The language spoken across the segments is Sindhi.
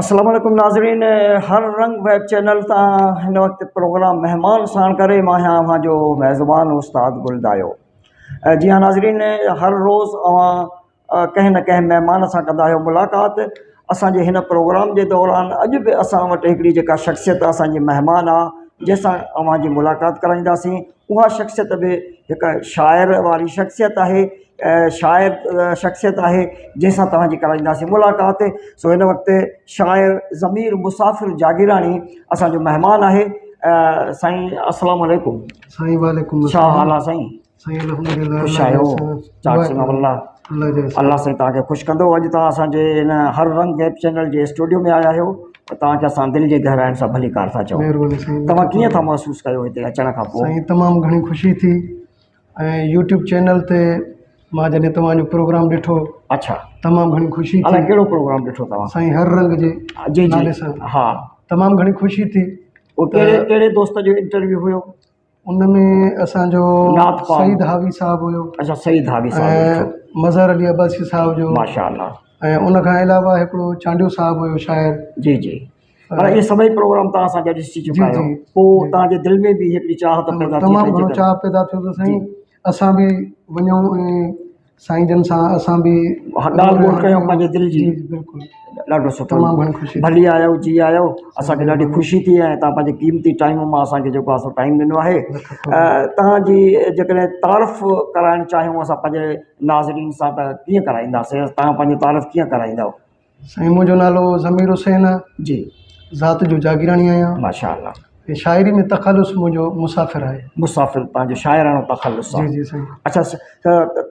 السلام عليڪم ناظرين هر رنگ ويب چينل تان هن وقت پروگرام مهمان ساڻ ڪري مان آهيان اوهان جو ميزبان استاد گل دايو جي ها ناظرين هر روز اوهان ڪنهن نه ڪنهن مهمان سان ڪندا آهيو ملاقات اسان جي هن پروگرام جي دوران اڄ به اسان وٽ هڪڙي جيڪا شخصيت اسان جي مهمان آ جنهن سان اوهان جي ملاقات ڪرائينداسين اها شخصيت به هڪ شاعر واري شخصيت آهي شاعر شخصيت آهي جنهن سان توهان جي ڪرائينداسين ملاقات سو هن وقت شاعر ضمير مسافر جاگيراڻي اسان جو مهمان آهي سائين السلام عليڪم سائين وعليڪم ڇا حال آ سائين سائين الحمدلله خوش آهيو چاڪ سنگھ الله الله سائين توهان کي خوش ڪندو اڄ توهان اسان جي هن هر رنگ ويب چينل جي اسٽوڊيو ۾ آيا آهيو ته توهان کي اسان دل جي گهراين سان ڀليڪار ٿا چئون مهرباني سائين توهان ڪيئن ٿا محسوس ڪيو هتي اچڻ کان پوء سائين تمام گهڻي خوشي ٿي ۽ يوٽيوب چينل تي مان جڏهن توهان جو پروگرام ڏٺو اڇا تمام گهڻي خوشي ٿي الائي ڪهڙو پروگرام ڏٺو توهان سائين هر رنگ جي جي نالي جي سان ها تمام گهڻي خوشي ٿي اهو ڪهڙي ڪهڙي دوست جو انٽرويو هيو ان ۾ اسان جو سعيد حاوي صاحب هيو. اچا سعيد حاوي صاحب ۽ مظهر علي عباسي صاحب جو. ماشاء الله. ۽ ان کان علاوه هڪڙو چانڊيو صاحب هيو شاعر. جي جي معنيٰ اهي سڀئي پروگرام توهان سان گڏ ڏسي چڪا آهيو پوء توهان جي دل ۾ به هڪڙي چاهت پيدا ٿي تمام گهڻو چاهه پيدا ٿيو ته سائين اسان به وڃون ۽ سائين جن سان اسان به ڳالهه ٻولهه ڪيون پنهنجي دل جي بلڪل ڏاڍو سٺو تمام گهڻي خوشي ڀلي آيو جي آيو اسانکي ڏاڍي خوشي ٿي ۽ تان پنهنجي قيمتي ٽائيم مان اسانکي جيڪو آهي سو ٽائيم ڏنو آهي تان جي جيڪڏهن تعارف ڪرائڻ چاهيون اسان پنهنجي ناظرين سان ته ڪيئن ڪرائينداسين تان پنهنجو تعارف ڪيئن ڪرائيندو سائين منهنجو نالو ضمير حسين آهي جي ذات جو جاگيراڻي آهيان ماشاء الله ۽ شاعري ۾ تخلص منهنجو مسافر آهي مسافر پنهنجو شاعراڻو تخلص آهي جي جي سائين اچھا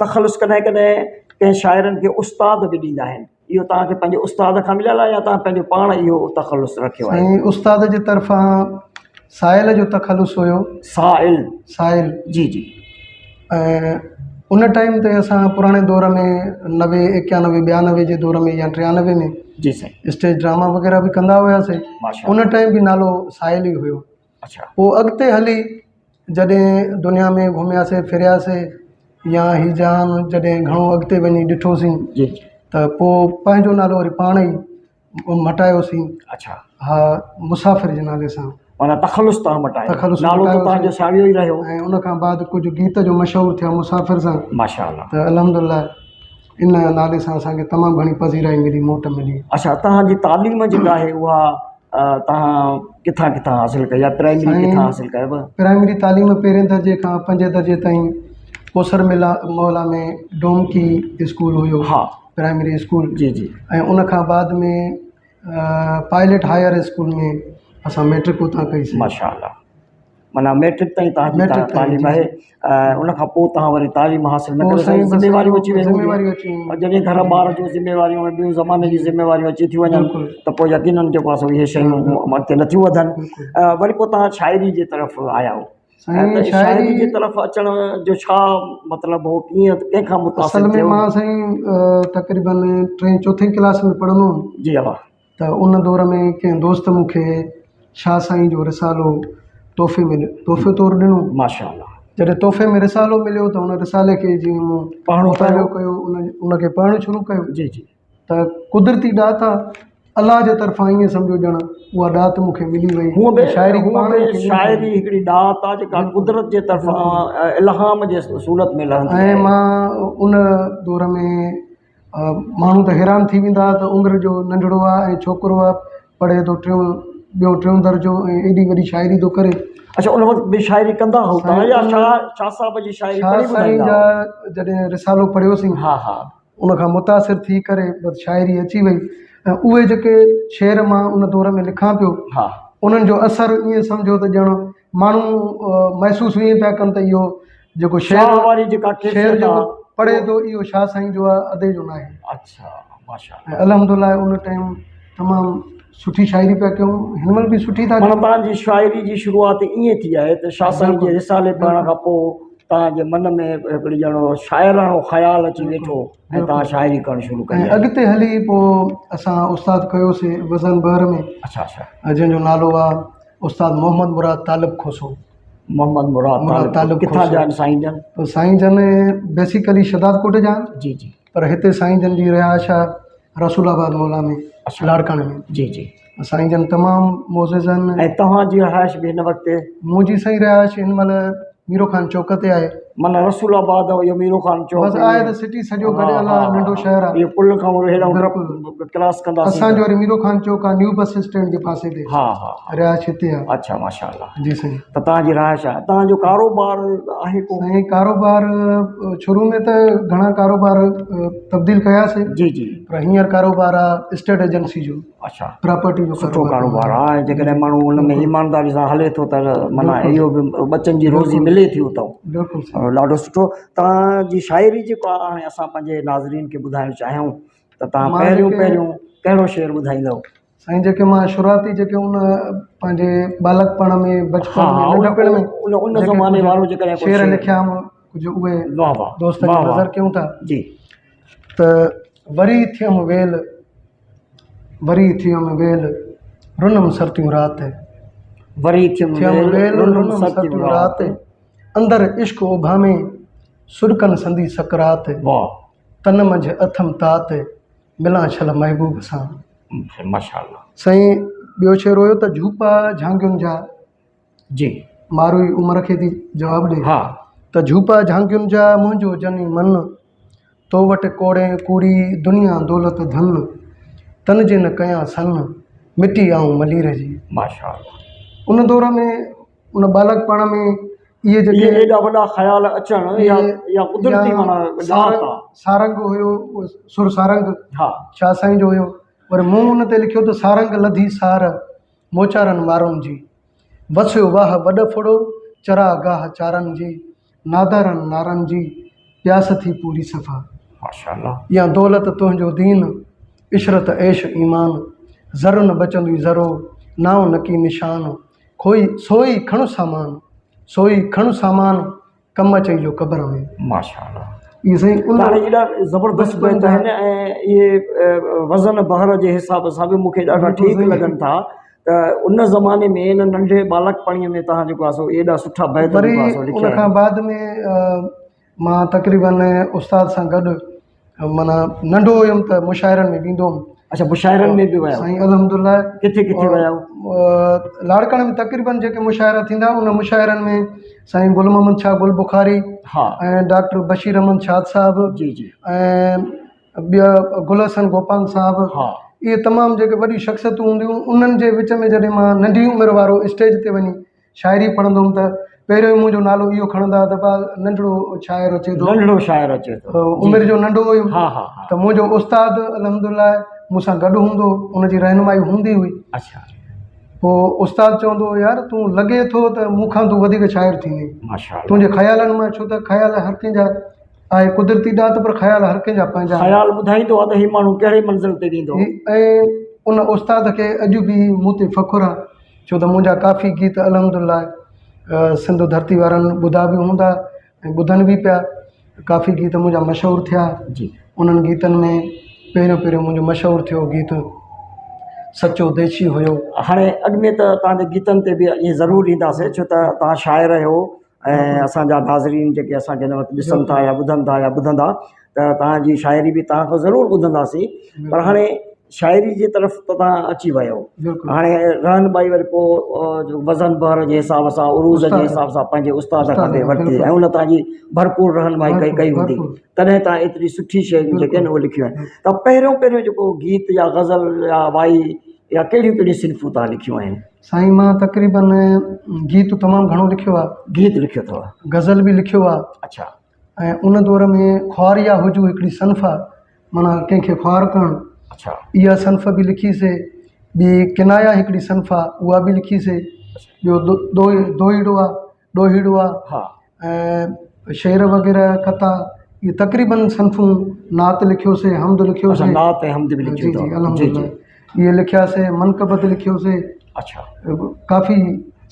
تخلص ڪڏهن ڪڏهن ڪنهن شاعرن کي استاد به ڏيندا آهن اهو توهان کي پنهنجي استاد کان مليل آهي يا توهان پنهنجو پاڻ اهو تخلص رکيو آهي سائين استاد جي طرفان سائل جو تخلص هيو سائل سائل جي جي ۽ ان ٽائيم تي اسان پراڻي دور ۾ نوي ايڪيانوي ٻيانوي جي دور ۾ يا ٽيانوي ۾ جي سائين اسٽيج ڊراما وغيره به ڪندا هياسي ان ٽائيم به نالو ساحل ئي هيو اڇا پوء اڳتي هلي جڏهن دنيا ۾ گهمياسي ڦرياسي يا هي جهان جڏهن گهڻو اڳتي وڃي ڏٺوسين جي ته پوء پنهنجو نالو وري پاڻ ئي مٽايوسين. اڇا. ها مسافر جي نالي سان. معنيٰ تخلص توهان مٽايو. تخلص نالو ته توهان جو ساڳيو ئي رهيو. ۽ ان کان بعد ڪجهه گيت جو مشهور ٿيا مسافر سان. ماشاء الله. ته الحمد لله ان نالي سان اسان کي تمام گهڻي پذيرائي ملي موٽ ملي. اڇا توهان جي تعليم جيڪا آهي اها توهان ڪٿان ڪٿان حاصل ڪئي آهي پرائمري ڪٿان حاصل ڪئي؟ پرائمري تعليم پهرين درجي کان پنجين درجي تائين ڪوثر ميلا محلا ۾ ڊومڪي اسڪول هيو. ها. پرائمري اسڪول جي جي ۽ ان کان بعد ۾ پائلٽ هائر اسڪول ۾ اسان ميٽرڪ اتان ڪئي سي ماشاء الله معنيٰ ميٽرڪ تائين تهان جي تعليم آهي ان کان پوء تهان وري تعليم حاصل نه ڪري سگهيا ذميواريون اچي ويون ذميواريون اچي ويون جڏهن گهر ٻار جون ذميواريون ۽ ٻيون زماني جون ذميواريون اچي ٿيون وڃن ته پوء يقينن جيڪو آهي سو اهي شيون اڳتي نٿيون وڌن وري پوء تهان شاعري جي طرف آيا آهيو سائين شاعري جي طرف اچڻ جو ڇا مطلب هو ڪيئن ڪنهن کان متاثر اصل ۾ مان سائين تقريبن ٽئين چوٿين ڪلاس ۾ پڙهندو هوم جي ها ته ان دور ۾ ڪنهن دوست مون کي شاهه سائين جو رسالو تحفي ۾ تحفي طور ڏنو ماشاء الله جڏهن تحفي ۾ رسالو مليو ته ان رسالي کي جيئن مون پڙهڻو ڪيو ان کي پڙهڻ شروع ڪيو جي جي ته قدرتي ڏات آ الله جي طرفان ائين سمجهو ڄڻ اها ڏات مون کي ملي وئي هونء به شاعري هونء پاڻ به مون کي ملي شاعري وئي. هڪڙي ڏات آ جيڪا قدرت جي طرفان الهام جي صورت ۾ لهندي ۽ آهي. مان ان دور ۾ ماڻهو ته حيران ٿي ويندا هئا ته عمر جو ننڍڙو آ ۽ ڇوڪرو آ پڙهي ٿو ٽيون ٻيو ٽيون درجو ۽ ايڏي وڏي شاعري ٿو ڪري. اڇا ان وقت به شاعري ڪندا هئو توهان يا شاهه شاهه صاحب جي شاعري شاهه پڙهي سائين ٻڌائيندا جا هئو؟ جڏهن رسالو پڙهيوسين ها ها. ان کان متاثر ٿي ڪري بس شاعري اچي وئي ۽ اهي جيڪي شعر مان ان دور ۾ لکان پيو ها انهن جو اثر ائين سمجهو ته ڄڻ ماڻهو محسوس ائين پيا ڪن ته اهو جيڪو شعر شاهه واري جيڪا شعر ڪيفيت جيڪو آ پڙهي ٿو اهو شاهه سائين جو آهي ادي جو ناهي. اڇا ماشاء الله. ۽ الحمد لله ان ٽائيم تمام سٺي شاعري پيا ڪيون هن مهل به سٺي ٿا معنيٰ توهان جي شاعري جي شروعات ائين ٿي آهي ته شاهه سائين جي رسالي پڙهڻ کان پوء توهان جي من ۾ هڪڙي ڄڻ شاعراڻو خيال اچي ويٺو ۽ توهان شاعري ڪرڻ شروع ڪئي ۽ اڳتي هلي پوء اسان استاد ڪيوسي وزن بحر ۾ اڇا اڇا جنهن جو نالو آ استاد محمد مراد طالب کوسو محمد مراد طالب ڪٿان جا آهن سائين جن؟ سائين جن بيسيڪلي شهداد ڪوٽ جا آهن جي جي پر هتي سائين جن جي رهائش آ رسول آباد مولا ۾ لاڙڪاڻي ۾. جي جي. سائين جن تمام معزز آهن. ۽ توهان جي رهائش به هن وقت؟ منهنجي سائين رهائش هن مهل ميرو خان چوڪ تي آهي. معنيٰ رسول آباد ۽ اهو ميرو خان چوڪ. بس آهي ته سٽي سڄو گڏيل آهي ننڍو شهر آهي. اهو پل کان وري هيڏانهن ڪراس ڪنداسين. اسان جو وري ميرو خان چوڪ آهي نيو بس اسٽينڊ جي پاسي تي. ها ها. رهائش هتي آهي. اڇا ماشاء الله. جي سائين. ته توهان جي رهائش آهي. توهان جو ڪاروبار آهي ڪو؟ سائين ڪاروبار شروع ۾ ته گهڻا ڪاروبار تبديل ڪياسين. جي جي. پر هينئر ڪاروبار آهي اسٽيٽ ايجنسي جو. اڇا. پراپرٽي جو سٺو ڪاروبار آهي ۽ جيڪڏهن ماڻهو ان ۾ ايمانداري سان هلي ٿو ته معنيٰ اهو به ٻچن جي روزي ملي ٿي اتان. بلڪل صحيح. ڏاڍو سٺو. توهان جي شاعري جيڪو آهي هاڻي اسان پنهنجي ناظرين کي ٻڌائڻ چاهيون ته توهان پهريون پهريون ڪهڙو شعر ٻڌائيندؤ؟ سائين جيڪي مان شروعاتي جيڪي ان پنهنجي ٻالڪپڻ ۾ بچپن ۾ ننڍپڻ ۾ ان ان زماني وارو جيڪڏهن شعر لکيا هئم ڪجهه اهي واهه واهه دوستن جي نظر ڪيون ٿا جي ته وري ٿيم ويل وري ٿيم ويل رنم سرتيون رات وري ٿيم ويل رنم سرتيون رات اندر عشق اڀامي سڏڪن سندي سڪرات واهه تن منجهه اٿم تات ملان شل محبوب سان. ماشاء الله. سائين ٻيو شعر هيو ته جهوپا جهانگين جا. جي. ماروئي عمر کي ٿي جواب ڏي. ها. ته جهوپا جهانگين جا منهنجو جني من تو وٽ ڪوڙين ڪوڙي دنيا دولت ڌن تن جي نه ڪيان سن مٽي آئون ملير جي. ماشاء الله. ان دور ۾ ان ٻالڪپڻ ۾ اهي جيڪي اهي ايڏا وڏا خيال اچڻ يا يا قدرتي معنيٰ ڏات آ. سارنگ هيو سر سارنگ ها شاهه سائين جو هيو پر مون ان تي لکيو ته سارنگ لڌي سار موچارن مارن جي وسيو واهه وڏ ڦڙو چرا گاهه چارن جي نادارن نارن جي پياس ٿي پوري صفا ماشاء الله يا دولت تنهنجو دين عشرت عيش ايمان ذر نه بچندوئي ذرو نانء نڪي نشان کوئي سوئي کڻ سامان سوئي کڻ سامان ڪم اچئي جو قبر ۾. ماشاء الله اهي سائين ان هاڻي ايڏا زبردست بيت آهن ۽ اهي وزن بحر جي حساب سان به مون کي ڏاڍا ٺيڪ لڳن ٿا ته ان زماني ۾ ان ننڍي ٻالڪپڻي ۾ توهان جيڪو آهي سو ايڏا سٺا بيت وري جيڪو آهي سو لکيا ان کان آهن بعد ۾ مان تقريبن استاد سان گڏ معنيٰ ننڍو هيم ته مشاعرن ۾ ويندو هوم. اڇا مشاعرن ۾ به ويا سائين الحمد لله ڪٿي ڪٿي ويا لاڙڪاڻي ۾ تقريبن جيڪي مشاعرا ٿيندا ان مشاعرن ۾ سائين گل محمد شاهه گل بخاري ها ۽ ڊاڪٽر بشير احمد شاد صاحب جي جي ۽ ٻيا گل حسن گوپانگ صاحب ها اهي تمام جيڪي وڏيون شخصيتون هونديون انهن جي وچ ۾ جڏهن مان ننڍي عمر وارو اسٽيج تي وڃي شاعري پڙهندو هوم ته پهريون ئي منهنجو نالو اهو کڻندا ته با ننڍڙو شاعر اچي ٿو ننڍڙو شاعر اچي ٿو عمر جو ننڍو هيم ها ها ها ته منهنجو استاد الحمد لله مون سان گڏ هوندو هو ان جي رهنمائي هوندي هئي اڇا پوء استاد چوندو هو يار تون لڳي ٿو ته مون کان تون وڌيڪ شاعر ٿيندين ماشاء الله تنهنجي خيالن مان ڇو ته خيال هر ڪنهن جا آهي قدرتي ڏات پر خيال هر ڪنهن جا پنهنجا خيال ٻڌائيندو آهي ته هي ماڻهو ڪهڙي منزل تي ويندو ۽ ان استاد کي اڄ به مون تي فخر آهي ڇو ته منهنجا ڪافي گيت الحمد لله سنڌ ڌرتي وارن ٻڌا به هوندا ۽ ٻڌن به پيا ڪافي گيت منهنجا مشهور ٿيا جي انهن گيتن ۾ پهريون پهريون منهنجو مشهور ٿيو گيت سچو ديشي هيو. هاڻي اڳ ۾ ته توهان جي گيتن تي به ائين ضرور اينداسين ڇو ته توهان شاعر آهيو ۽ اسان جا ناظرين جيڪي اسان کي هن وقت ڏسن ٿا يا ٻڌن ٿا يا ٻڌندا ته توهان جي شاعري به توهان کان ضرور ٻڌنداسين پر هاڻي شاعري جي طرف ته توهان اچي ويو هاڻي رهن ٻائي وري پوء وزن بحر جي حساب سان عروض جي حساب سان پنهنجي استاد کان به ورتي ۽ ان توهان جي ڀرپور رهنمائي ڪئي ڪئي هوندي تڏهن توهان ايتري سٺي شيون جيڪي آهن اهي لکيون آهن ته پهريون پهريون جيڪو گيت يا غزل يا وائي يا ڪهڙيون ڪهڙيون صنفون توهان لکيون آهن سائين مان تقريبن گيت تمام گهڻو لکيو آهي. گيت لکيو اٿو. غزل به لکيو آهي. اڇا. ۽ ان دور ۾ خوار يا هجو هڪڙي صنف آهي معنيٰ ڪنهن کي خوار ڪرڻ. اڇا. اها صنف به لکي سي. ٻي ڪنايا هڪڙي صنف آهي اها به لکي سي. ٻيو دوهيڙو آهي ڏوهيڙو آهي. ها. ۽ شعر وغيره ڪتا اهي تقريبن صنفون نعت لکيوسي حمد لکيوسي اڇا نعت ۽ حمد به لکيو جي جي الحمد لله اهي لکياسي منقبت لکيوسي اڇا ڪافي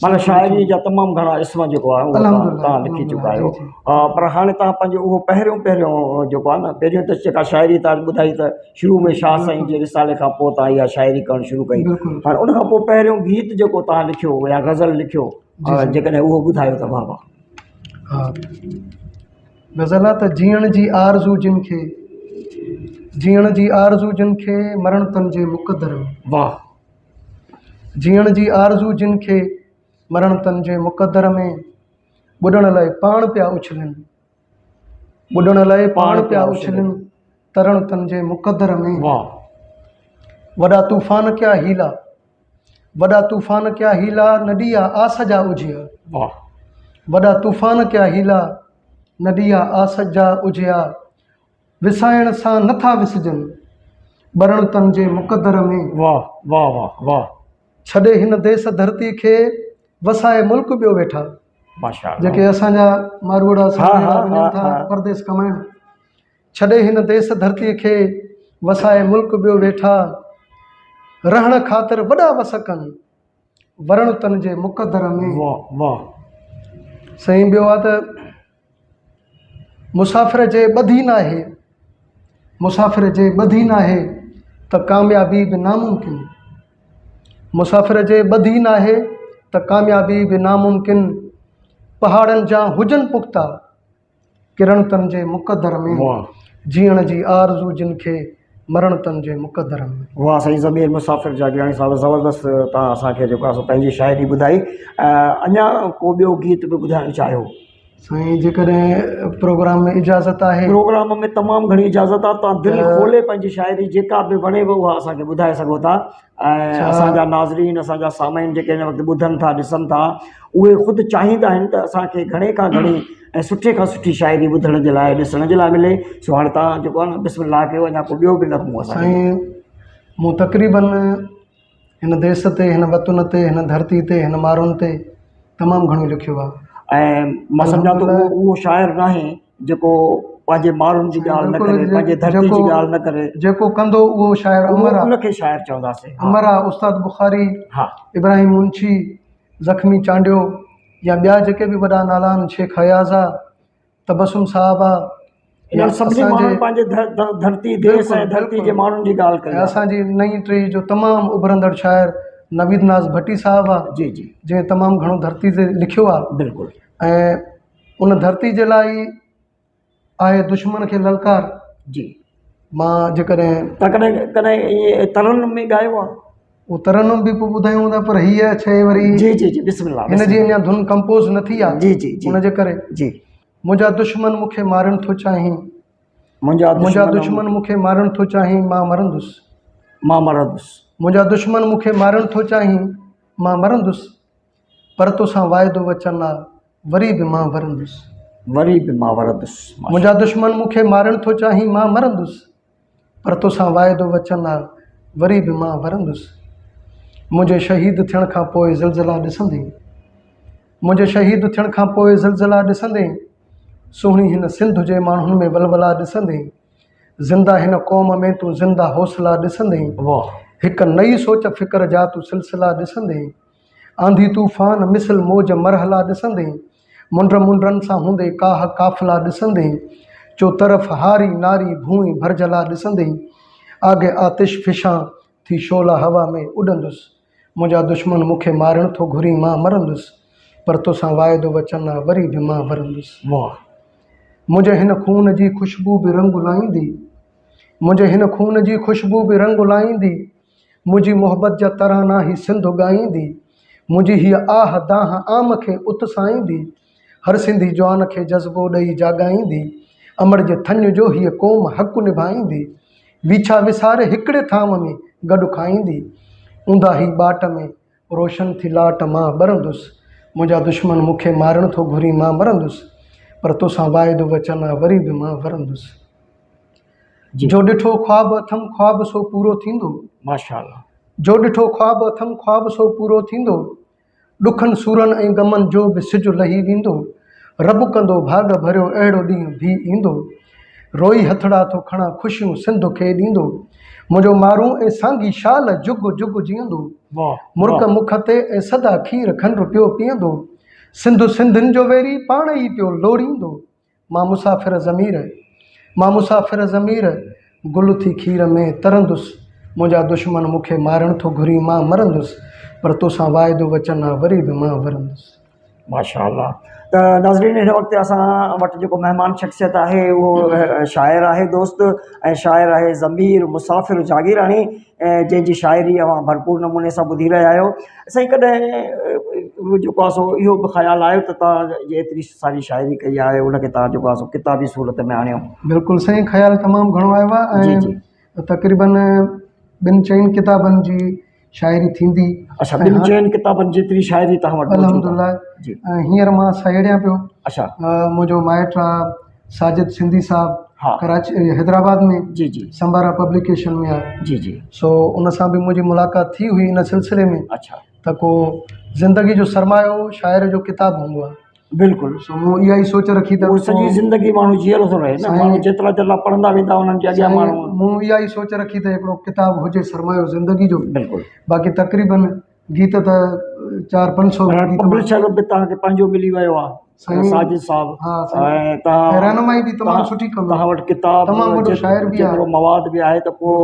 معنيٰ شاعري جا تمام گهڻا اسم جيڪو آهي اهو توهان لکي چڪا آهيو پر هاڻي توهان پنهنجو اهو پهريون پهريون جيڪو آهي نه پهريون ته جيڪا شاعري توهان ٻڌائي ته شروع ۾ شاهه سائين جي رسالي کان پوء توهان اها شاعري ڪرڻ شروع ڪئي هاڻي ان کان پوء پهريون گيت جيڪو توهان لکيو يا غزل لکيو جيڪڏهن اهو ٻڌايو ته واهه واهه. ها غزل آ ته جيئڻ جي آرزو جن کي، جيئڻ جي آرزو جن کي مرڻ تن جي مقدر ۾. واھ. جيئڻ جي آرزو جن کي مرڻ تن جي مقدر ۾. ٻڏڻ لئه پاڻ پيا اڇلن. ٻڏڻ لئه پاڻ پيا اڇلن. ترڻ تن جي مقدر ۾. واھ. وڏا طوفان ڪيا حيلا. وڏا طوفان ڪيا حيلا نه ڏيئا آس جا اجهيا. واھ. وڏا طوفان ڪيا حيلا نه ڏيئا آس جا اجهيا. وسائڻ سان نه ٿا وسجن ٻرڻ تن جي مقدر ۾. واھ واھ واھ واھ. ڇڏي هن ديس ڌرتي کي وسائي ملڪ ٻيو ويٺا. ماشاءالله. جيڪي اسان جا ماروئڙا سمجهي وڃن ٿا پرديس ڪمائڻ. ڇڏي هن ديس ڌرتي کي وسائي ملڪ ٻيو ويٺا. رهڻ خاطر وڏا وس ڪن ورڻ تن جي مقدر ۾. واھ واھ. سائين ٻيو آ ته مسافر جي ٻڌي ناهي مسافر جي ٻڌي ناهي ته ڪاميابي به ناممڪن مسافر جي ٻڌي ناهي ته ڪاميابي به ناممڪن پهاڙن جا هجن پختا ڪرڻ تن جي مقدر ۾ جيئڻ جي آرزو جن کي مرڻ تن جي مقدر ۾. واھ سائين ضمير مسافر جاگيراڻي صاحب زبردست توهان اسان کي جيڪو آهي سو پنهنجي شاعري ٻڌائي اڃا ڪو ٻيو گيت به ٻڌائڻ چاهيو. سائين جيڪڏهن پروگرام ۾ اجازت آهي. پروگرام ۾ تمام گهڻي اجازت آهي توهان دل کولي پنهنجي شاعري جيڪا به وڻيو اها اسان کي ٻڌائي سگهو ٿا ۽ اسان جا ناظرين اسان جا سامعين جيڪي هن وقت ٻڌن ٿا ڏسن ٿا اهي خود چاهيندا آهن ته اسان کي گهڻي کان گهڻي ۽ سٺي کان سٺي شاعري ٻڌڻ جي لاء ڏسڻ جي لاء ملي سو هاڻي تان جيڪو آهي نه بسم الله ڪيو اڃا ڪو ٻيو به نغمو اسان کي سائين مون تقريبن هن ديس تي هن وطن تي هن ڌرتي تي هن مارن تي تمام گهڻو لکيو آهي. ۽ مان سمجهان ٿو اهو اهو شاعر ناهي جيڪو پنهنجي ماڻهن جي ڳالهه نه ڪري پنهنجي ڌرتي جي ڳالهه نه ڪري. جيڪو ڪندو اهو شاعر امر آهي. ان کي شاعر چونداسين. امر آهي استاد بخاري، ها. ابراهيم منشي، زخمي چانڊيو يا ٻيا جيڪي به وڏا نالا آهن شيخ اياز آهي. تبسم صاحب آ انهن سڀني ماڻهن پنهنجي ڌرتي ديس ۽ ڌرتي جي ماڻهن جي ڳالهه ڪئي آ اسان جي نئين ٽهي جو تمام اڀرندڙ شاعر نويد ناز ڀٽي صاحب آ جي جي جنهن تمام گهڻو ڌرتي تي لکيو آ بلڪل ۽ ان ڌرتي جي لاء ئي آهي دشمن کي للڪار جي مان جيڪڏهن تان ڪڏهن ڪڏهن ائين ترنم ۾ ڳايو آ اهو ترنم به پوء ٻڌايون ٿا پر هيء شيء وري جي جي جي بسم الله هن جي اڃا ڌن ڪمپوز نه ٿي آ جي جي جي ان جي ڪري جي منهنجا دشمن مون کي مارڻ ٿو چاهين منهنجا منهنجا دشمن مون کي مارڻ ٿو چاهين مان مرندس مان مرندس منهنجا دشمن مون کي مارڻ ٿو چاهين مان مرندس پر توسان واعدو وچن آ وري به مان ورندس وري به مان ورندس منهنجا دشمن مون کي مارڻ ٿو چاهين مان مرندس پر توسان واعدو وچن آ وري به مان ورندس. منهنجي شهيد ٿيڻ کان پوء زلزلا ڏسندين. منهنجي شهيد ٿيڻ کان پوء زلزلا ڏسندين. سهڻي هن سنڌ جي ماڻهن ۾ ولولا ڏسندين. زنده هن قوم ۾ تون زنده حوصلا ڏسندين. هڪ نئي سوچ فڪر جا تون سلسلا ڏسندين. آنڌي طوفان مثل موج مرحلا ڏسندين. منڊ منڊن سان هوندي ڪاهه قافلا ڏسندين، چوطرف هاري ناري ڀونء ڀرجهلا ڏسندين، آگي آتش فشان ٿي شعلا هوا ۾ اڏندس، منهنجا دشمن مون کي مارڻ ٿو گهرين مان مرندس، پر توسان واعدو وچن آ وري به مان ورندس. واهه. منهنجي هن خون جي خوشبو به رنگ لائيندي، منهنجي هن خون جي خوشبو به رنگ لائيندي، منهنجي محبت جا ترانا هي سنڌ ڳائيندي، منهنجي هيء آهه دانهن عام کي اتساهيندي، هر سنڌي جوان کي جذبو ڏئي جاڳائيندي، امڙ جي ٿڃ جو هيء قوم حق نڀائيندي، ويڇا وساري هڪڙي ٿانو ۾ گڏ کائيندي، اونداهي ٻاٽ ۾ روشن ٿي لاٽ مان ٻرندس، منهنجا دشمن مون کي مارڻ ٿو گهرين مان مرندس، پر توسان واعدو وچن آ وري به مان ورندس. جو ڏٺو خواب اٿم خواب سو پورو ٿيندو. ماشاءالله. جو ڏٺو خواب اٿم خواب سو پورو ٿيندو. ڏکن سورن ۽ غمن جو به سج لهي ويندو. رب ڪندو ڀاڳ ڀريو اهڙو ڏينهن ڀي ايندو. روئي هٿڙا ٿو کڻان خوشيون سنڌ کي ڏيندو. منهنجو مارون ۽ سانگي شال جڳ جڳ جيئندو. مرڪ مک تي ۽ سدا کير کنڊ پيو پيئندو. سنڌ سنڌين جو ويري پاڻ ئي پيو لوڙيندو. مان مسافر ضمير، مان مسافر ضمير، گل ٿي کير ۾ ترندس، منهنجا دشمن مون کي مارڻ ٿو گهرين مان مرندس، پر توسان واعدو وچن آ وري به مان ورندس. ماشاء الله ته ناظرين هن وقت اسان وٽ جيڪو مهمان شخصيت آهي اهو شاعر آهي دوست ۽ شاعر آهي ضمير مسافر جاگيراڻي ۽ جنهن جي شاعري اوهان ڀرپور نموني سان ٻڌي رهيا آهيو سائين ڪڏهن جيڪو آهي سو اهو به خيال آيو ته توهان ايتري ساري شاعري ڪئي آهي ان کي توهان جيڪو آهي سو ڪتابي صورت ۾ آڻيو. بلڪل سائين خيال تمام گهڻو آيو آهي ۽ تقريبن ٻن چئن ڪتابن جي شاعري ٿيندي. اڇا ٻن چئن ڪتابن جيتري شاعري توهان وٽ موجود آهي. الحمدلله هينئر مان سهيڙيان پيو. اڇا. منهنجو مائٽ آ ساجد سنڌي صاحب ها ڪراچي حيدرآباد ۾ جي جي سمبارا پبليڪيشن ۾ آ. جي جي. سو ان سان به منهنجي ملاقات ٿي هئي ان سلسلي ۾. اڇا. ته ڪو زندگي جو سرمايو شاعر جو ڪتاب هوندو آ. بلڪل. سو مون اها ئي سوچ رکي ته اهو سڄي زندگي ماڻهو جيئرو ٿو رهي نه ماڻهو جيترا جيترا پڙهندا ويندا انهن جي اڳيان ماڻهو مون اها ئي سوچ رکي ته هڪڙو ڪتاب هجي سرمايو زندگي جو بلڪل باقي تقريبن گيت ته چار پنج سو گيت پبلشر به توهان کي پنهنجو ملي ويو آهي ساجد صاحب ها ۽ توهان رهنمائي به تمام سٺي ڪندو توهان وٽ ڪتاب تمام وڏو شاعر به آهي مواد به آهي ته پوء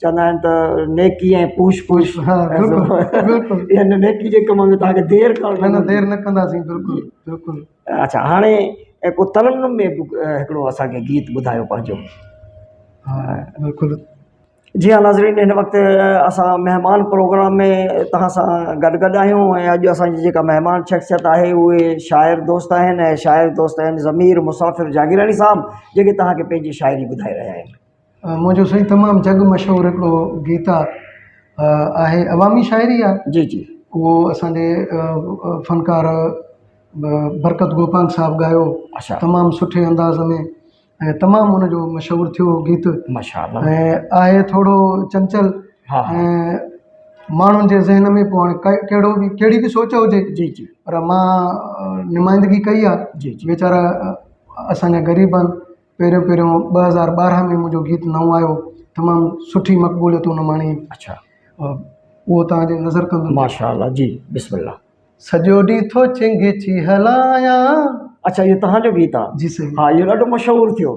چوندا آهن ته نيڪي ۽ پوش پوش ها بلڪل بلڪل ان نيڪي جي ڪم ۾ توهان کي دير ڪرڻ نه نه دير نه ڪنداسين بلڪل بلڪل. اڇا هاڻي ڪو ترنم ۾ به هڪڙو اسان کي گيت ٻڌايو پنهنجو. ها بلڪل. جي ها ناظرين هن وقت اسان مهمان پروگرام ۾ توهان سان گڏ گڏ آهيون ۽ اڄ اسان جي جيڪا مهمان شخصيت آهي اهي شاعر دوست آهن ۽ شاعر دوست آهن ضمير مسافر جاگيراڻي صاحب جيڪي توهان کي پنهنجي شاعري ٻڌائي رهيا آهن. منهنجو سائين تمام جڳ مشهور هڪڙو گيت آ آهي عوامي شاعري آ جي جي اهو اسان جي فنڪار برڪت گوپانگ صاحب ڳايو اڇا تمام سٺي انداز ۾ ۽ تمام ان جو مشهور ٿيو گيت ماشاء الله ۽ آهي ٿورو چنچل ها ۽ ماڻهن جي ذهن ۾ پوء هاڻي ڪهڙو به ڪهڙي به سوچ هجي جي جي پر مان نمائندگي ڪئي آ جي جي ويچارا اسان جا غريب آهن پهريون پهريون 2012 ۾ منهنجو گيت نئون آيو تمام سٺي مقبوليت ان ماڻي. اڇا. اهو توهان جي نظر ڪندم. ماشاء الله جي بسم الله. سڄو ڏينهن ٿو چنگچي هلايان. اڇا اهو توهان جو گيت آ. جي سائين. ها اهو ڏاڍو مشهور ٿيو.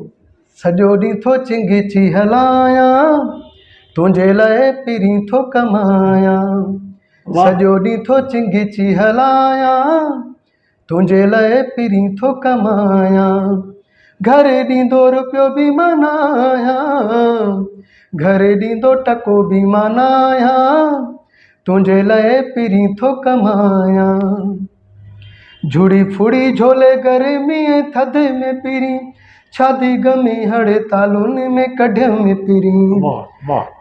سڄو ڏينهن ٿو چنگچي هلايان تنهنجي لئه پرين ٿو ڪمايان سڄو ڏينهن ٿو چنگچي هلايان تنهنجي لئه پرين ٿو ڪمايان گهر ڏيندو رپيو به مان ناهيان گهر ڏيندو ٽڪو به مان ناهيان تنهنجي لئه پرين ٿو ڪمايان جھڙي ڦڙي جھولي گرمي ۽ ٿڌ ۾ پرين ڇادي غمي هڙتالن ۾ ڪڍيم پرين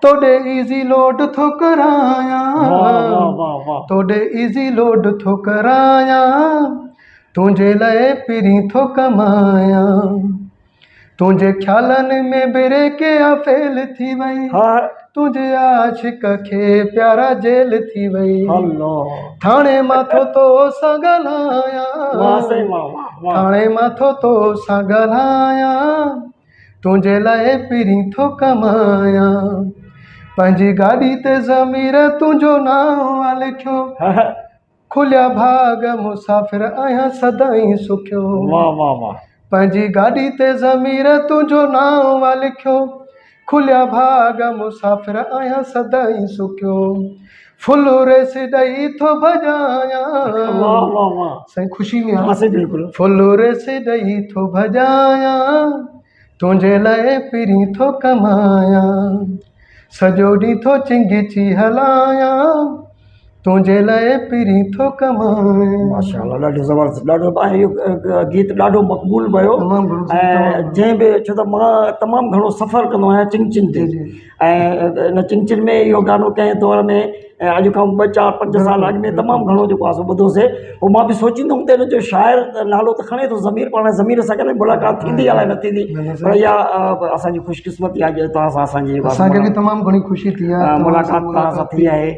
توڏي ايزي لوڊ ٿو ڪرايان توڏي ايزي لوڊ ٿو ڪرايان تنهنجي لئه پرين ٿو ڪمايان تنهنجي خيالن ۾ بريڪ آ فيل ٿي وئي تنهنجي عاشق کي پيارا جيل ٿي وئي ٿاڻي مان ٿو تو سان ڳالهايان ٿاڻي مان ٿو تو سان ڳالهايان تنهنجي لاء پرين ٿو ڪمايان پنهنجي گاڏي تي ضمير تنهنجو نانء آ لکيو کليا ڀاڳ مسافر آهيان سدائين سکيو واھ واھ واھ. پنهنجي گاڏي تي ضمير تنهنجو نانء آ لکيو کليا ڀاڳ مسافر آهيان سدائين سکيو فل ريس ڏئي ٿو ڀڄايان واھ واھ واھ. سائين خوشي ۾ ها سائين بلڪل. فل ريس ڏئي ٿو ڀڄايان تنهنجي لئه پرين ٿو ڪمايان سڄو ڏينهن ٿو چنگچي هلايان تنهنجي لئه پرين ٿو ڪمايان. ماشاء الله ڏاڍو زبردست ڏاڍو ۽ اهو گيت ڏاڍو مقبول ويو ۽ جنهن به ڇو ته مان تمام گهڻو سفر ڪندو آهيان چنگچن تي ۽ ان چنگچن ۾ اهو گانو ڪنهن دور ۾ اڄ کان ٻه چار پنج سال اڳ ۾ تمام گهڻو جيڪو آهي سو ٻڌوسي پوء مان به سوچيندو هوم ته هن جو شاعر نالو ته کڻي ٿو ضمير پاڻ ضمير سان ڪڏهن ملاقات ٿيندي الائي نه ٿيندي پر اها اسانجي خوش قسمتي آهي جو توهان سان اسانجي جيڪو اسانکي به تمام گهڻي خوشي ٿي آهي ملاقات توهان سان ٿي آهي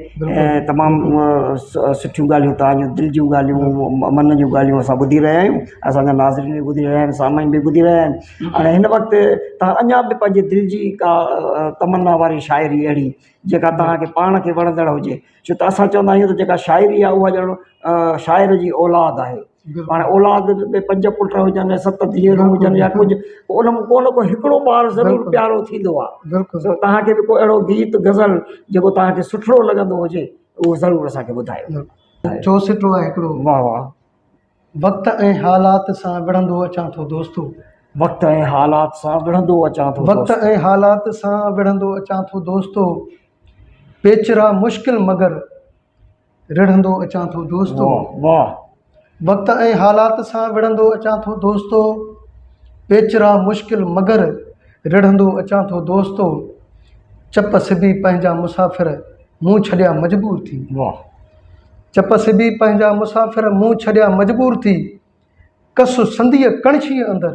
۽ تمام سٺيون ڳالهيون توهان جون دل جون ڳالهيون من جون ڳالهيون اسان ٻڌي رهيا آهيون اسانجا ناظرين به ٻڌي رهيا آهن سامعين به ٻڌي رهيا آهن هاڻي هن وقت توهان اڃا به پنهنجي دل جي ڪا تمنا واري شاعري اهڙي جيڪا توهان کي پاڻ کي وڻندڙ هجي ڇو ته اسان چوندا آهيون ته جيڪا شاعري آهي اها ڄڻ شاعر جي اولاد آهي پاڻ اولاد ۾ پنج پٽ هجن ست ڌيئرون هجن يا ڪجهه پوء ان مان ڪو نه ڪو هڪڙو ٻار ضرور پيارو ٿيندو آهي سو توهان کي به ڪو اهڙو گيت غزل جيڪو توهان کي سٺڙو لڳندو هجي اهو ضرور اسان کي ٻڌايو. چوسٽو آهي هڪڙو. واهه واهه. وقت ۽ حالات سان وڙهندو اچان ٿو دوستو. وقت ۽ حالات سان وڙهندو اچان ٿو وقت ۽ حالات سان وڙهندو اچان ٿو دوستو. پيچرا مشڪل مگر رڙهندو اچان ٿو دوستو. واھ. وقت ۽ حالات سان وڙهندو اچان ٿو دوستو. پيچرا مشڪل مگر رڙهندو اچان ٿو دوستو. چپ سبي پنهنجا مسافر مون ڇڏيا مجبور ٿي. واھ. چپ سبي پنهنجا مسافر مون ڇڏيا مجبور ٿي. ڪس سنديء ڪڻڇيء اندر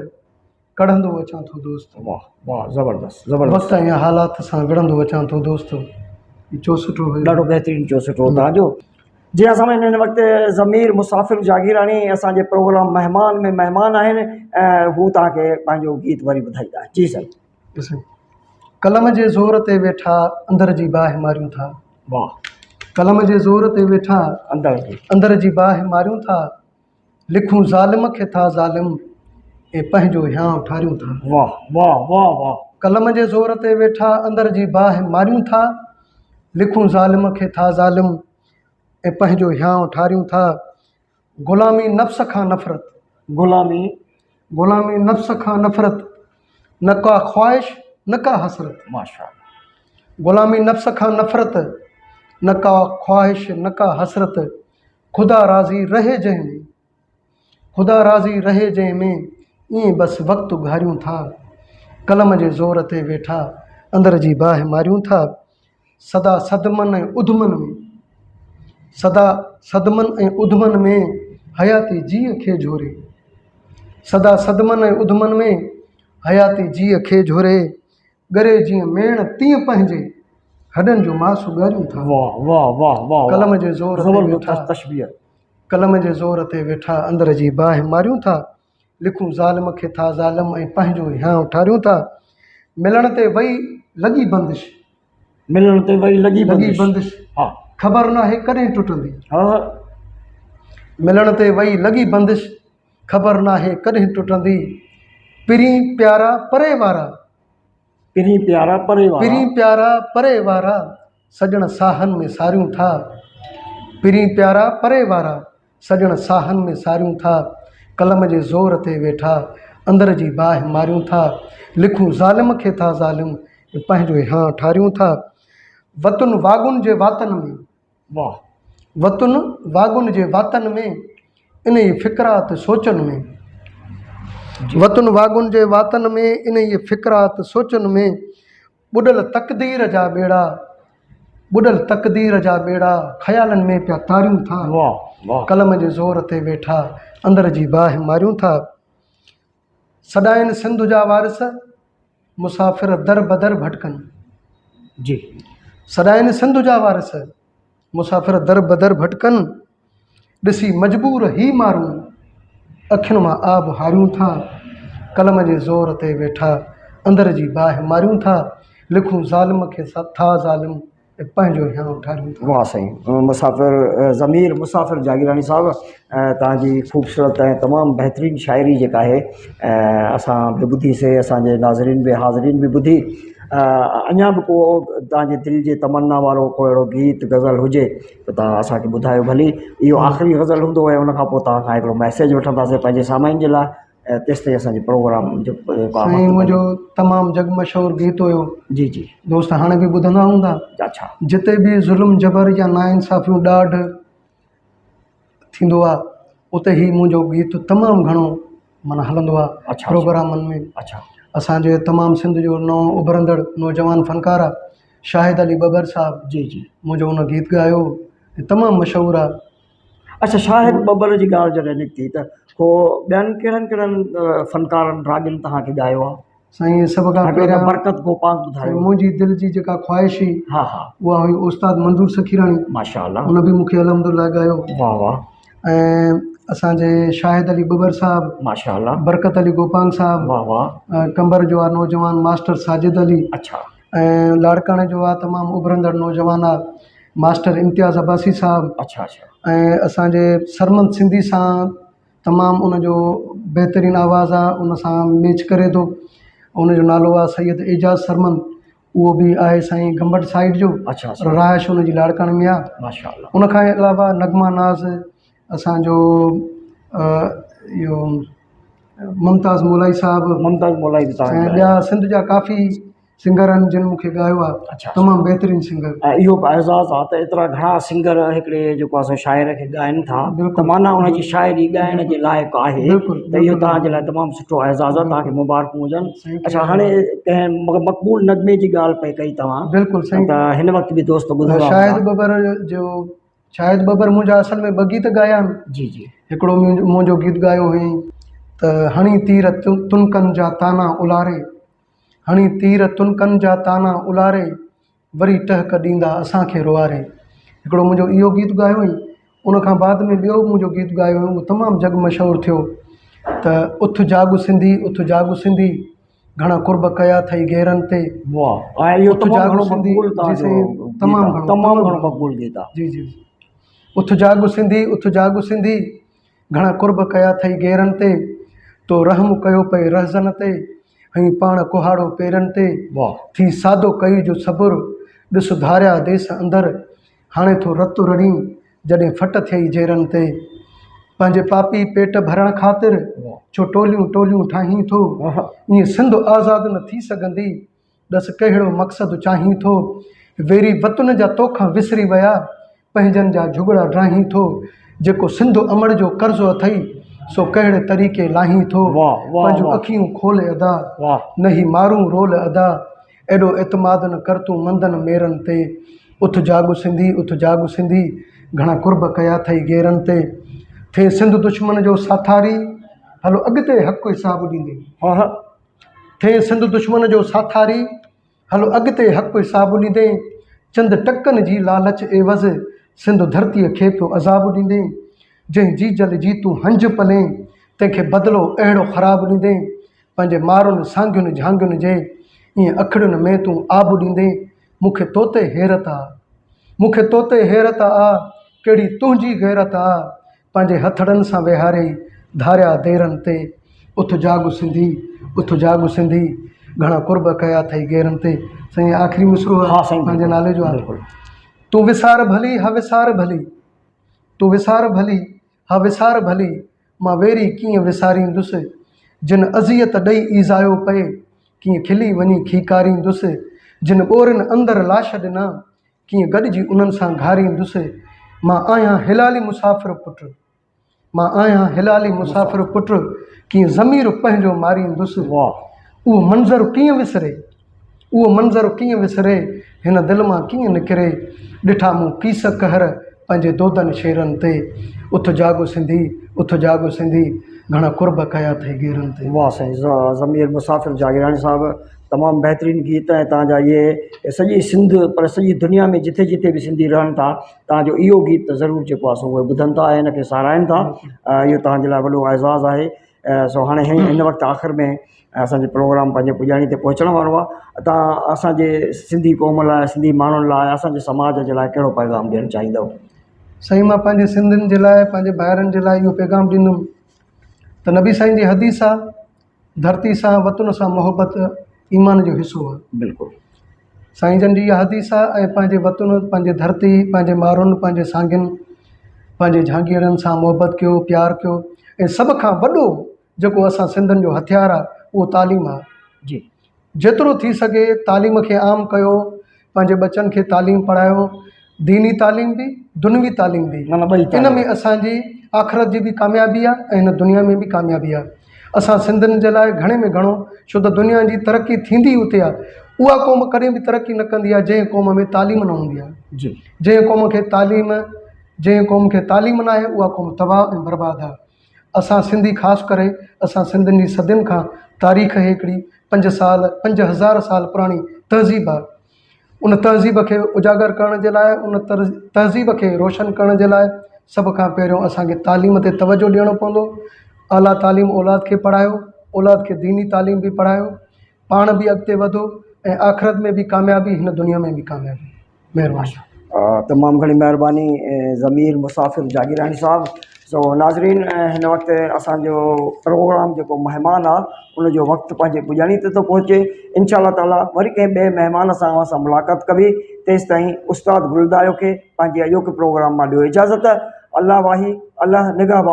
ڪڙهندو اچان ٿو دوست. واھ واھ زبردست زبردست. وقت ۽ حالات سان وڙهندو اچان ٿو دوست. هي چوسٽو هيو. ڏاڍو بهترين چوسٽو توهان جو. جي اسان ۾ هن وقت ضمير مسافر جاگيراڻي اسان جي پروگرام مهمان ۾ مهمان آهن ۽ هو توهان کي پنهنجو گيت وري ٻڌائيندا جي سائين. قلم جي زور تي ويٺا اندر جي باهه ماريون ٿا. واھ. قلم جي زور تي ويٺا اندر جي باهه ماريون ٿا. لکون ظالم کي ٿا ظالم ۽ پنهنجو هيانء ٺاريون ٿا. واھ واھ واھ واھ. قلم جي زور تي ويٺا اندر جي باهه ماريون ٿا. لکون ظالم کي ٿا ظالم ۽ پنهنجو هيانء ٺاريون ٿا. غلامي نفس کان نفرت. غلامي. غلامي نفس کان نفرت، نه ڪا خواهش نه ڪا حسرت. ماشاءالله. غلامي نفس کان نفرت، نه ڪا خواهش نه ڪا حسرت. خدا راضي رهي جنهن ۾، خدا راضي رهي جنهن ۾، ائين بس وقت گهاريون ٿا. قلم جي زور تي ويٺا اندر جي باهه ماريون ٿا. سدا صدمن ۽ اڌمن ۾، سدا صدمن ۽ اڌمن ۾ حياتي جيء کي جهوري. سدا صدمن ۽ اڌمن ۾ حياتي جيء کي جهوري. ڳري جيئن ميڻ تيئن پنهنجي هڏن جو ماس ڳاريون ٿا. واھ واھ واھ واھ قلم جي زور تي ويٺا تشبيهه. قلم جي زور تي ويٺا اندر جي باهه ماريون ٿا. لکون ظالم کي ٿا ظالم ۽ پنهنجو هيانء ٺاريون ٿا. ملڻ تي وئي لڳي بندش. ملڻ تي وئي لڳي بندش. بندش. ها. خبر ناهي ڪڏهن ٽٽندي. ها. ملڻ تي وئي لڳي بندش. خبر ناهي ڪڏهن ٽٽندي. پرين پيارا پري وارا. پرين پيارا پري وارا. پرين پيارا پري وارا. سڄڻ ساهن ۾ ساريون ٿا. پرين پيارا پري وارا. سڄڻ ساهن ۾ ساريون ٿا. قلم جي زور تي ويٺا اندر جي باهه ماريون ٿا. لکون ظالم کي ٿا ظالم پنهنجو هيانء ٺاريون ٿا. وطن واڳن جي واتن ۾. واهه. وطن واڳن جي واتن ۾، انهيء فڪرات سوچن ۾. وطن واڳن جي واتن ۾، انهيء فڪرات سوچن ۾. ٻڏل تقدير جا ٻيڙا، ٻڏل تقدير جا ٻيڙا، خيالن ۾ پيا تاريون ٿا. قلم جي زور تي ويٺا، اندر جي باهه ماريون ٿا. سڏائين سنڌ جا وارث، مسافر در بدر ڀٽڪن. جي. سڏائين سنڌ جا وارث، مسافر در بدر ڀٽڪن، ڏسي مجبور هي مارون، اکين مان آب هاريون ٿا، قلم جي زور تي ويٺا، اندر جي باهه ماريون ٿا، لکون ظالم کي ٿا ظالم، ۽ پنهنجو هيانء ٺاريون ٿا. واهه سائين مسافر ضمير مسافر جاگيراڻي صاحب توهان جي خوبصورت ۽ تمام بهترين شاعري جيڪا آهي اسان به ٻڌي سي اسان جي ناظرين به حاضرين به ٻڌي اڃا به ڪو توهان جي دل جي تمنا وارو ڪو اهڙو گيت غزل هجي ته توهان اسان کي ٻڌايو ڀلي اهو آخري غزل هوندو ۽ ان کان پوء توهان کان هڪڙو ميسيج وٺنداسين پنهنجي سامعين جي لاء ۽ تيستائين اسان جي پروگرام جو سائين منهنجو تمام جڳ مشهور گيت هيو جي جي دوست هاڻي به ٻڌندا هوندا اڇا جتي به ظلم جبر يا ناانصافيون ڏاڍ ٿيندو آ اتي هي منهنجو گيت تمام گهڻو معنيٰ هلندو آ اڇا پروگرامن ۾ اڇا اسان جي تمام سنڌ جو نئون اڀرندڙ نوجوان فنڪار آ شاهد علي ٻٻر صاحب جي جي منهنجو ان گيت ڳايو ۽ تمام مشهور آ اڇا شاهد ٻٻر جي ڳالهه جڏهن نڪتي ته پوء ٻين ڪهڙن ڪهڙن فنڪارن راڳين توهان کي ڳايو آ سائين سڀ کان پهريان برڪت گوپانگ ٻڌايو منهنجي دل جي جيڪا خواهش هئي ها ها اها هئي استاد منظور سخيراڻي ماشاء الله ان به مونکي الحمد لله ڳايو واهه واهه ۽ اسان جي شاهد علي ٻٻر صاحب ماشاء الله برڪت علي گوپانگ صاحب واهه واهه قمبر جو آ نوجوان ماسٽر ساجد علي اڇا ۽ لاڙڪاڻي جو آ تمام اڀرندڙ نوجوان آ ماسٽر امتياز عباسي صاحب اڇا اڇا ۽ اسان جي سرمد سنڌي سان تمام ان جو بهترين آواز آ ان سان ميچ ڪري ٿو ان جو نالو آ سيد اعجاز سرمند اهو به آهي سائين گمبٽ سائيڊ جو اڇا اڇا رهائش ان جي لاڙڪاڻي ۾ آ ماشاء الله ان کان علاوه نغمه ناز اسانجو اهو ممتاز مولائي صاحب ممتاز مولائي به توهان ۽ ٻيا سنڌ جا ڪافي سنگر آهن جن مون کي ڳايو آهي اڇا تمام بهترين سنگر. ۽ اهو به اعزاز آهي ته ايترا گهڻا سنگر هڪڙي جيڪو آهي سو شاعر کي ڳائن ٿا ته معنيٰ ان جي شاعري ڳائڻ جي لائق آهي ته اهو توهان جي لاء تمام سٺو اعزاز آهي توهان کي مبارڪون هجن اڇا هاڻي ڪنهن مقبول نغمي جي ڳالهه پئي ڪئي توهان بلڪل سائين ته هن وقت به دوست ٻڌندا شاهد ٻٻر جو شاهد ٻٻر منهنجا اصل ۾ ٻه گيت ڳايا آهن جي جي هڪڙو منهنجو گيت ڳايو هئائين ته هڻي تير تنڪن جا طعنا الاري هڻي تير تنڪن جا طعنا الاري وري ٽهڪ ڏيندا اسان کي روئاري هڪڙو منهنجو اهو گيت ڳايو هئائين ان کان بعد ۾ ٻيو منهنجو گيت ڳايو هئائين اهو تمام جڳ مشهور ٿيو ته اٿ جاڳ سنڌي اٿ جاڳ سنڌي گهڻا قرب ڪيا اٿئي غيرن تي. واھ ۽ اهو اٿ تمام جاڳ گهڻو سنڌي مقبول جي توهان جو سائين گيت تمام آ گهڻو تمام تمام گهڻو گهڻو مقبول گيت آ. جي جي اٿ جاڳ سنڌي اٿ جاڳ سنڌي گهڻا قرب ڪيا اٿئي غيرن تي تو رحم ڪيو پئي رهزن تي هنئي پاڻ ڪهاڙو پيرن تي واھ. ٿي سادو ڪئي جو صبر ڏس ڌاريا ديس اندر هاڻي ٿو رت رڙين جڏهن ڦٽ ٿئي جيرن تي. پنهنجي پاپي پيٽ ڀرڻ خاطر ڇو ٽوليون ٽوليون ٺاهين ٿو. ائين سنڌ آزاد نه ٿي سگهندي ڏس ڪهڙو مقصد چاهين ٿو. ويري وطن جا توکان وسري ويا پنهنجن جا جهڳڙا ڊاهين ٿو. جيڪو سنڌ امڙ جو قرض اٿئي سو ڪهڙي طريقي لاهين ٿو. پنهنجون اکيون کول ادا نه هي مارون رول ادا. ايڏو اعتماد نه ڪر تون مندن ميرن تي، اٿ جاڳ سنڌي اٿ جاڳ سنڌي، گهڻا قرب ڪيا ٿئي غيرن تي، ٿئي سنڌ دشمن جو ساٿاري، هلو اڳتي حق حساب ڏيندين. ٿئي سنڌ دشمن جو ساٿاري، هلو اڳتي حق حساب ڏيندين، چند ٽڪن جي لالچ عيوض، سنڌ ڌرتيء کي پيو عذاب ڏيندين، جنهن جيجل جي تون هنج پلين، تنهن کي بدلو اهڙو خراب ڏيندين، پنهنجي مارن سانگين جهانگين جي ائين اکڙين ۾ تون آب ڏيندين مون کي توتي حيرت آ مون کي توتي حيرت آ ڪهڙي تنهنجي غيرت آ پنهنجي هٿڙن سان ويهاريئي ڌاريا ديرن تي اٿ جاڳ سنڌي اٿ جاڳ سنڌي گهڻا قرب ڪيا اٿئي غيرن تي سائين آخري مصرعو ها سائين پنهنجي نالي جو آ بلڪل تون وسار ڀلي ها وسار ڀلي تون وسار ڀلي ها وسار ڀلي مان ويري ڪيئن وساريندس، جن اذيت ڏئي ايذايو پئي، ڪيئن کلي وڃي کيڪاريندس، جن ٻورين اندر لاش ڏنا، ڪيئن گڏجي انهن سان گهاريندس، مان آهيان هلالي مسافر پٽ، مان آهيان هلالي مسافر پٽ، ڪيئن ضمير پنهنجو ماريندس، اهو منظر ڪيئن وسري. اهو منظر ڪيئن وسري، هن دل مان ڪيئن نڪري، ڏٺا مون ڪيس قهر پنهنجي دودن شيرن تي، اٿ جاڳ سنڌي، اٿ جاڳ سنڌي، گهڻا قرب ڪيا اٿئي غيرن تي. واھ سائين ضمير مسافر جاگيراڻي صاحب تمام بهترين گيت ۽ توهان جا اهي سڄي سنڌ پر سڄي دنيا ۾ جٿي جٿي به سنڌي رهن ٿا توهان جو اهو گيت ضرور جيڪو آهي سو اهي ٻڌن ٿا ۽ ان کي ساراهين ٿا اهو توهان جي لاء وڏو اعزاز آهي سو هاڻي هن وقت آخر ۾ ۽ اسان جو پروگرام پنهنجي پڄاڻي تي پهچڻ وارو آهي توهان اسان جي سنڌي قوم لاء سنڌي ماڻهن لاء اسان جي سماج جي لاء ڪهڙو پيغام ڏيڻ چاهيندؤ؟ سائين مان پنهنجي سنڌين جي لاء پنهنجي ڀائرن جي لاء اهو پيغام ڏيندم ته نبي سائين جي حديث آ ڌرتي سان وطن سان محبت ايمان جو حصو آ. بلڪل. سائين جن جي اها حديث آ ۽ پنهنجي وطن پنهنجي ڌرتي پنهنجي مارن پنهنجي سانگين پنهنجي جهانگيئڙن سان محبت ڪيو پيار ڪيو ۽ سڀ کان وڏو جيڪو اسان سنڌين جو هٿيار آهي اهو تعليم آهي. جي. جيترو ٿي سگهي تعليم کي عام ڪيو، پنهنجي ٻچن کي تعليم پڙهايو، ديني تعليم به دنوي تعليم به. معنيٰ ٻئي ان تعليم. ۾ اسان جي آخرت جي به ڪاميابي آهي ۽ هن دنيا ۾ به ڪاميابي آهي. اسان سنڌين جي لاء گهڻي ۾ گهڻو ڇو ته دنيا جي ترقي ٿيندي ئي اتي آهي. اها قوم ڪڏهن به ترقي نه ڪندي آهي جنهن قوم ۾ تعليم نه هوندي آهي. جي. جنهن قوم کي تعليم جنهن قوم کي تعليم ناهي اها قوم تباهه ۽ برباد آهي. اسان سنڌي خاص ڪري اسان سنڌين جي صدين کان تاريخ هڪڙي پنج سال 5000 سال پراڻي تهذيب آهي ان تهذيب کي اجاگر ڪرڻ جي لاء ان تهذيب کي روشن ڪرڻ جي لاء سڀ کان پهريون اسان کي تعليم تي توجه ڏيڻو پوندو اعليٰ تعليم اولاد کي پڙهايو اولاد کي ديني تعليم به پڙهايو پاڻ به اڳتي وڌو ۽ آخرت ۾ به ڪاميابي هن دنيا ۾ به ڪاميابي مهرباني. تمام گهڻي مهرباني ضمير مسافر جاگيراڻي صاحب سو ناظرين هن وقت اسان جو پروگرام جيڪو مهمان آ ان جو وقت پنهنجي پڄاڻي تي ٿو پهچي انشاء الله تعالي وري ڪنهن ٻئي مهمان سان اوهان سان ملاقات ڪبي تيس تائين استاد گلدايو کي پنهنجي اڄوڪي پروگرام مان ڏيو اجازت الله واهي الله نگهبان.